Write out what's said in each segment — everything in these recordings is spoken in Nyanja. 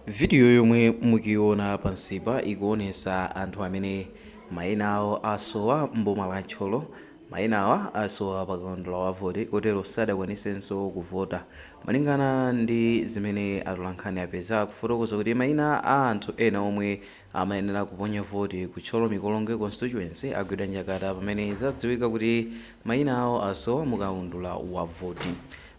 Vidiyo yomwe mukuiona pansipa ikuonesa anthu amene mayina awo asowa m'boma la Thyolo. Mayina awa asowa pa kaundula wa voti kotero sadakwanisenso kuvota. Malingana ndi zimene atolankhani apeza kufotokoza kuti mayina a anthu ena omwe amayenera kuponya voti ku Thyolo Mikolongwe constituency agwidwa njakata pamene zadziwika kuti mayina awo asowa mu kaundula wa voti.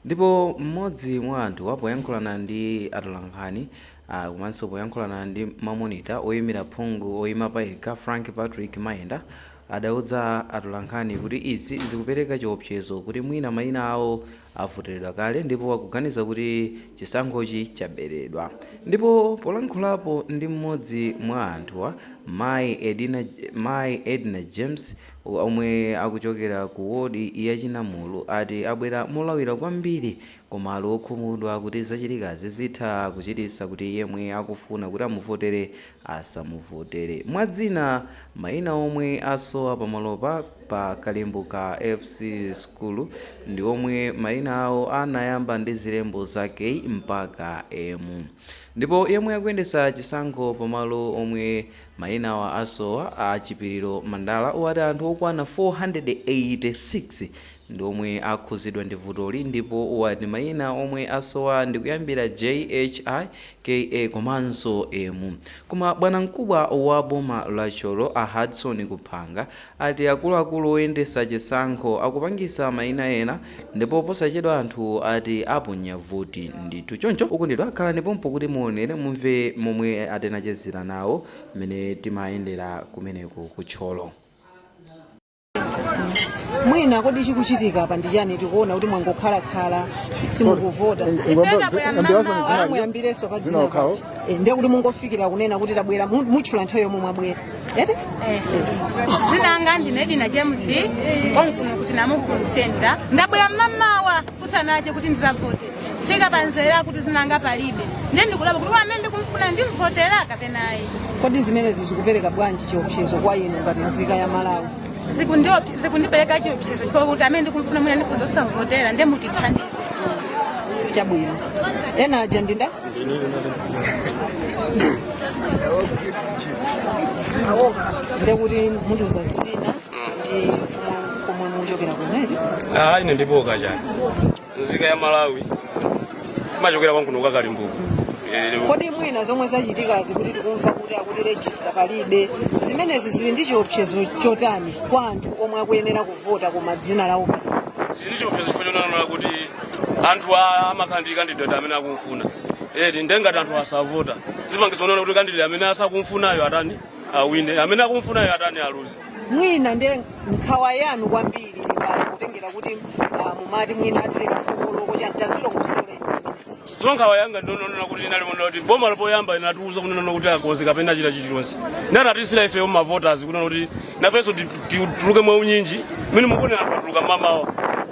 Ndipo mmodzi mwa anthuwa poyankhulana ndi atolankhani komanso poyankhulana ndi mamonita oyimira phungu oyima payekha Frank Patrick Mayenda adaudza atolankhani kuti izi zikupereka chiopsezo kuti mwina mayina awo avoteredwa kale ndipo akuganiza kuti chisankhochi chaberedwa. Ndipo polankhulapo ndi mmodzi mwa anthuwa mayi Edna James omwe akuchokera ku wodi ya Chinamulu ati abwera molawira kwambiri koma ali okhumudwa kuti zachitikazi zitha kuchititsa kuti yemwe akufuna kuti amuvotere asamuvotere. Mwadzina mayina omwe asowa pamalopa pa Kalimbuka FC School ndi omwe mayina awo anayamba ndi zilembo za K mpaka M. Ndipo yemwe akuyendetsa chisankho pamalo omwe mayinawa asowa a Chipiriro Mandala wati anthu okwana 486 ndi omwe akhuzidwa ndi vutoli ndipo wati mayina omwe asowa ndi kuyambira J, H, I, K, A komanso M. Koma bwanamkubwa wa boma la Thyolo a Hudson Kuphanga ati akuluakulu oyendetsa chisankho akupangisa mayina ena ndipo posachedwa anthu ati aponya voti ndithu. Choncho okondedwa, khalani pompo kuti muonere, mumve momwe atinachezera nawo mmene timayendera kumeneko ku Thyolo. Mwina kodi chikuchitika apa ndi chani? Tikuona kuti mwangokhalakhala, simukuvota. Muyambirenso pa dzina paja. Ndiye kuti mungofikira kunena kuti tabwera, mutchula nthawi yomwe mwabwera, eti? Zinanga ndine Edina James konkuno kuti namukulu center. Ndabwera mmamawa kusanache kuti nditavote. Fika panzera kuti zinanga palibe, ndiye ndikulapa kuti amene ndikumfuna ndimvotera kapena ayi. Kodi zimenezi zikupereka bwanji chiopsezo kwa inu ngati nzika ya Malawi? Zikundipereka chiopsezo chifukwa kuti amene ndikumfuna mwina ndikhoza kusamvotera, ndiye mutithandize. Chabwino. Ena aja ndinda ndekuti mutiuza dzina ndi komwe muchokera kumene. Ah, ine ndipo kachani nzika ya Malawi, machokera kwankuno kwa Kalimbuku. Kodi mwina zomwe zachitikazi, kuti tikumva kuti akuti register palibe, zimenezi zili ndi chiopsezo chotani kwa anthu omwe akuyenera kuvota koma dzina lawo palibe? Zili chiopsezo chifukwa chonena kuti anthu amakhala ndi candidate amene akumfuna, eti? Ndengati anthu asavota, zipangisa kunena kuti candidate amene asakumfunayo atani? Awine. Amene akumfunayo atani? Aluze. Mwina ndiye nkhawa yanu kwambiri ili pano, kutengera kuti mumati mwina atseka 4 koloko chani, tazilongosoleni zimenezi. So nkhawa yanga ndinonena kuti inali kuti boma lopoyamba inatiuza kunena kuti akonze kapena chita chilichonse, ndatatisira ife ma voters kunena kuti nafenso tituluke mwaunyinji. Mene mukuonera, anthu atuluka mmamawa,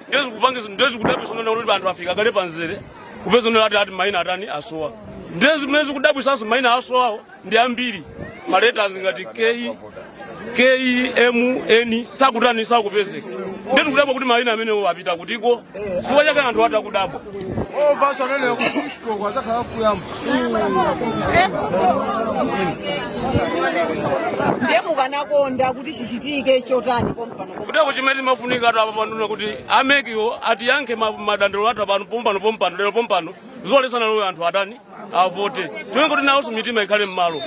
ndezikupangisa, ndezikudabwisa kunena kuti anthu afika kale panzere, kupeza kunena ati mayina atani? Asowa. Ndezimene zikudabwisanso, mayina asowawo ndi ambiri, ma letters ngati K, K, M, N sakutani? Sakupezeka. Ndeti kudabwa kuti mayina amenewo apita kutiko? Chifukwa chake anthu atakudabwa. Ovaso anene ku Cisco kwazakhala kuyamba. Ndiye mukanakonda kuti chichitike chotani pompano? Kuteko chimene timafunika atu apa pano kuti a MEC wo atiyankhe madandaulo athu apano pompano pompano, lero pompano, zuwa lisanalowe, anthu atani? Avote. Tiwe kuti nawonso mitima ikhale mmalo.